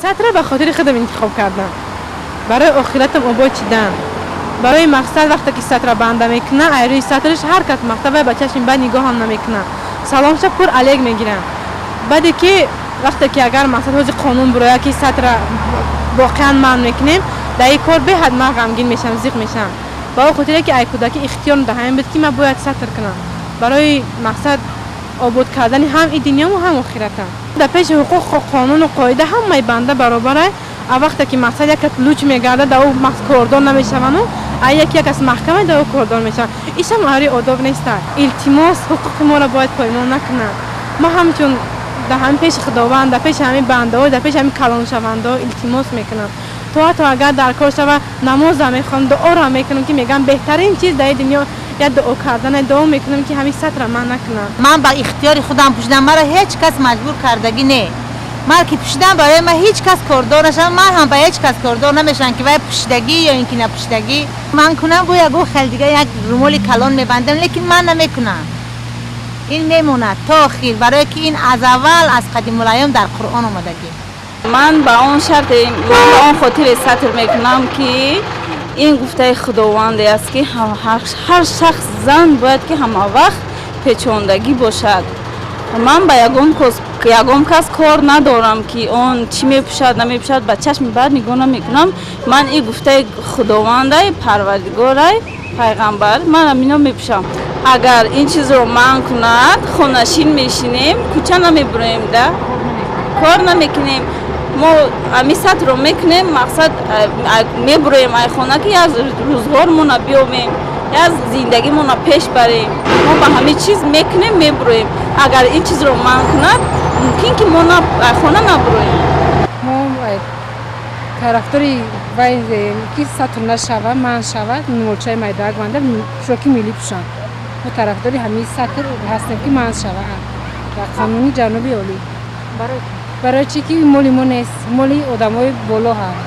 Сатра ба хотири худам интихоб кардам, барои охиратам обод шидан. Барои мақсад, вақте ки сатра банда мекуна, ай рӯи сатраш ҳар кас мактаба ба чашми бад нигоҳам намекунад, саломша пур алек мегирам. Баъде ки вақте ки агар мақсад ҳози қонун бирояд, ки сатра воқеан манъ мекунем, дар ин кор беҳад ман ғамгин мешавам, зиқ мешавам, ба он хотире ки ай кӯдакӣ ихтиёр даҳаем буд, ки ман бояд сатр кунам барои мақсад обод кардани ҳам и дунёму, ҳам охиратам. Дар пеши ҳуқуқ, қонуну қоида ҳамаи банда баробарай. А вақте ки мақсад як кас луч мегардад, дар ӯ кордор намешавану, а яки як кас маҳкама, дар ӯ кордор мешаванд. Ишам ари одоб нестад. Илтимос, ҳуқуқи моро бояд поймол накунанд. Мо ҳамчун дар ҳамин пеши Худованд, дар пеши ҳамин бандаҳо, дар пеши ҳамин калоншавандаҳо илтимос мекунам. То ҳатто агар дар кор шава, намозам мехонам, дуоро мекунам, ки мегӯям, беҳтарин чиз дар дунё як дуо кардане. Дуо мекунам, ки ҳамин сатра ман накунам. Ман ба ихтиёри худам пӯшидам, маро ҳеҷ кас маҷбур кардагӣ не. Ман ки пӯшидам, барои ман ҳеҷ кас кордор нашавам, ман ҳам ба ҳеҷ кас кордор намешавам, ки вай пӯшидагӣ ё ин ки напӯшидагӣ. Ман кунам, бо ягон хел дига як румоли калон мебандам, лекин ман намекунам. Ин мемонад то охир, барое ки ин аз аввал, аз қадимулайём дар Қуръон омадагӣ. Ман ба он шарте, ман ба он хотире сатр мекунам, ки ин гуфтаи Худованде аст, ки ҳар шахс, зан бояд ки ҳамавақт печондагӣ бошад. Ман ба ягон кас кор надорам, ки он чӣ мепӯшад, намепӯшад, ба чашми бад нигоҳ намекунам. Ман ин гуфтаи Худовандай, Парвардигорай, пайғамбар, ман амино мепӯшам. Агар ин чизро манъ кунад, хонашин мешинем, кӯча намебуроем, да кор намекунем. Мо ами сатро мекунем, мақсад мебуроем ай хона, ки як рӯзғормона биёбем, як зиндагимона пеш барем. Мо ба ҳамин чиз мекунем, мебуроем. Агар ин чизро манъ кунад, мумкин ки мо ай хона набуроем. Мо тарафдори вай ки сатр нашавад, манъ шавад, молчаи майдаак банда, пӯшоки миллӣ пӯшанд. Мо тарафдори ҳамин сатр ҳастем, ки манъ шавад дар қонуни ҷаноби олӣ. Барои чӣ ки моли мо нест, моли одамои боло ҳаст.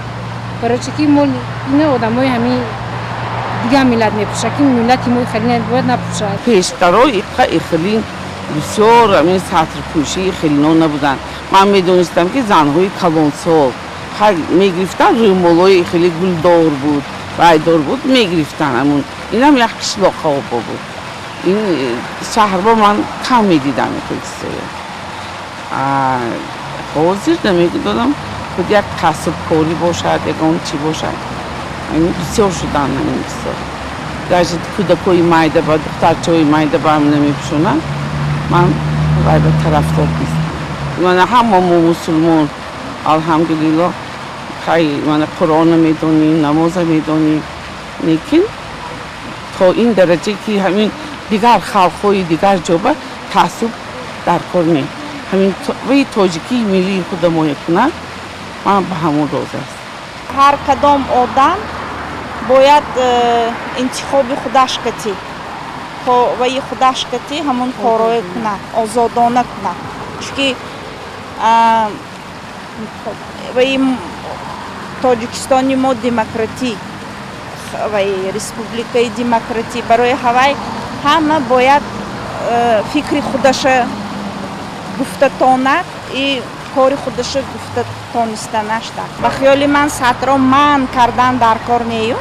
Барои чӣ ки мол ина одамои ҳамин дигар миллат мепӯшад, ки миллати мо хеле бояд напӯшад. Пештаро иқа ихелин бисёр ҳамин сатрпӯшии хелино набуданд. Ман медонистам, ки занҳои калонсол мегирифтанд, рӯмолҳои хеле гулдор буд, райдор буд, мегирифтанд. Ҳамун инам як қишлоқҳо буд. Ин шаҳрбо ман кам медидам хел чизоя. Ҳозир намедонам, худ як касбкорӣ бошад, ягон чӣ бошад, бисёр шуданд ҳамин чизо. Даже кӯдакҳои майда ба духтарчаҳои майда ба ҳам намепӯшонанд. Ман вай ба тарафдор нестам. Мана ҳама мо мусулмон, алҳамдулилло, хай, мана Қуръона медонем, намоза медонем, лекин то ин дараҷа, ки ҳамин дигар халқҳои дигар ҷоба таассуб дар кор не. Ҳамин ваи тоҷикии миллии худамоя кунад, ман ба ҳамон розӣ ҳастам. Ҳар кадом одам бояд интихоби худаш кати, ваи худаш кати ҳамон корое кунад, озодона кунад, чунки ваи Тоҷикистони мо демократӣ, ваи республикаи демократӣ. Барои ҳавай ҳама бояд фикри худаша гуфта тонад и кори худаша гуфта тонистанаш. Ба хиёли ман, сатро манъ кардан дар кор нею,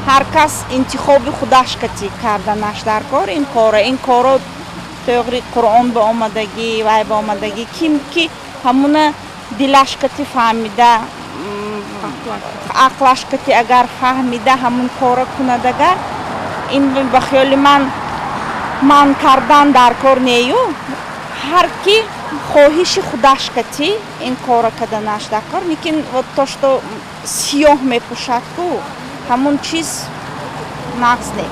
ҳар кас интихоби худаш кати карданаш дар кор. Ин кора, ин коро тоғри Қуръон ба омадагӣ, вай ба омадагӣ, ким ки ҳамуна дилаш кати фаҳмида, ақлаш кати агар фаҳмида, ҳамун кора кунад. Агар ин ба хиёли ман манъ кардан дар кор нею, ҳар ки хоҳиши худаш кати ин кора карданаш дар кор. Лекин вот то, что сиёҳ мепӯшад ку, ҳамун чиз нағз не.